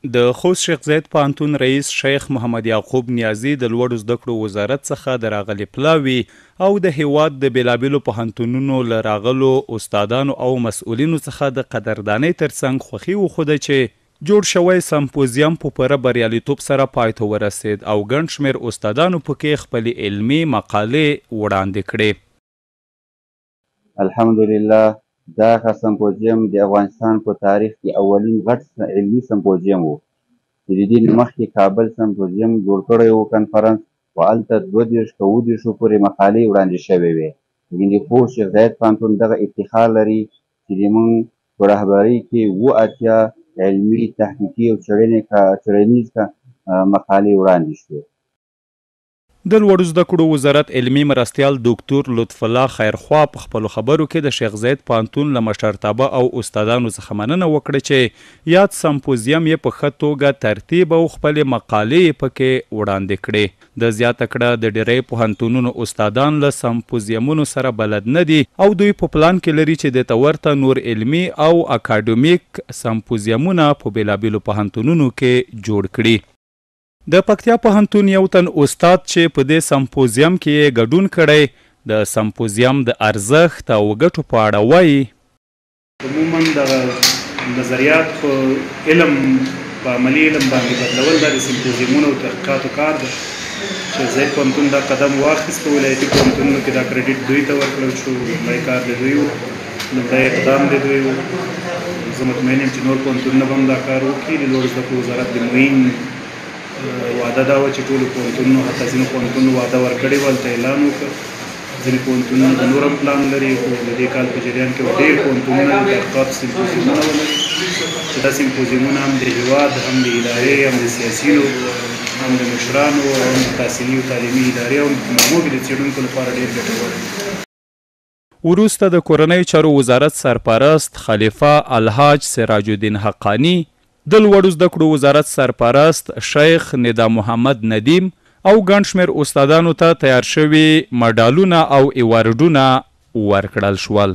د خوست شیخ زاید پوهنتون رئیس شیخ محمد یعقوب نیازي د لوړو زده کړو وزارت څخه د راغلي پلاوي او د هېواد د بېلابېلو پوهنتونونو له راغلو استادانو او مسؤلینو څخه د قدردانۍ ترڅنګ خوښي وښوده چې جوړ شوی سمپوزیم په پوره بریالیتوب سره پای ته ورسېد او ګڼ شمېر استادانو پکې خپلې علمي مقالې وړاندې کړې. الحمدلله دغه سمپوزیم د افغانستان په تاریخ کې اولین غټ علمي سمپوزیم وو چې د دې نه مخکې کابل سمپوزیم جوړ کړی وو کنفرانس خو هلته 32 که 37 پورې مقالې وړاندې شوې وې، لیکن د خوست شیخ زاید پوهنتون دغه افتخار لري چې د موږ په رهبرۍ کې 87 علمي، تحقیقي او څېړنیز مقالې وړاندې شوې. د لوړو زده کړو وزارت علمي مرستیال دوکتور لطف الله خیرخواه په خپلو خبرو کې د شیخ زاید پوهنتون له مشرتابه او استادانو څخه مننه وکړه چې یاد سمپوزیم یې په ښه توګه ترتیب او خپلې مقالې یې پکې وړاندې کړې. ده زیاته کړه، د ډېری پوهنتونونو استادان له سمپوزیمونو سره بلد نه دي او دوی په پلان کې لري چې دې ته ورته نور علمي او اکاډمیک سمپوزیمونه په بېلابېلو پوهنتونونو کې جوړ کړي. د پکتیا پوهنتون یو تن استاد چې په دې سمپوزیم کې یې ګډون کړی، د سمپوزیم د ارزښت او ګټو په اړه وايي. عموماً دغه نظریات په علم، په عملي علم باندې بدلول دا د سمپوزیمونو او تحقیقاتو کار دی چې زید پوهنتون دا قدم واخیست، په ولایتي پوهنتونونو کې دا کریډیټ دوی ته ورکړل شو، لومړی کار د دوی و، لومړی اقدام د دوی و. زه مطمئن یم چې نور پوهنتونونه به هم دا کار وکړي. د لوړو زده کړو وزارت د معین وعده دا وه چې ټولو پوهنتونونو، حتی ځینو پوهنتونونو وعده ورکړې وه، هلته اعلان وکړ. ځینې پوهنتونونه به نور هم پلان لري، خو د دې کال په جریان کې به ډېر پوهنتونونه د تحقیقاتو سمپوزیمونه ولري چې دا سمپوزیمونه هم د هېواد، هم د ادارې، هم د سیاسیونو، هم د مشرانو، هم د تحصیلي او تعلیمي ادارې او هم په مجموع کې د څېړونکو لپاره ډېر ګټور دي. وروسته د کورنیو چارو وزارت سرپرست خلیفه الحاج سراج الدین حقاني، د لوړو زده کړو وزارت سرپرست شیخ ندا محمد ندیم او ګڼ شمېر استادانو ته تیار شوي مډالونه او ایوارډونه ورکړل شول.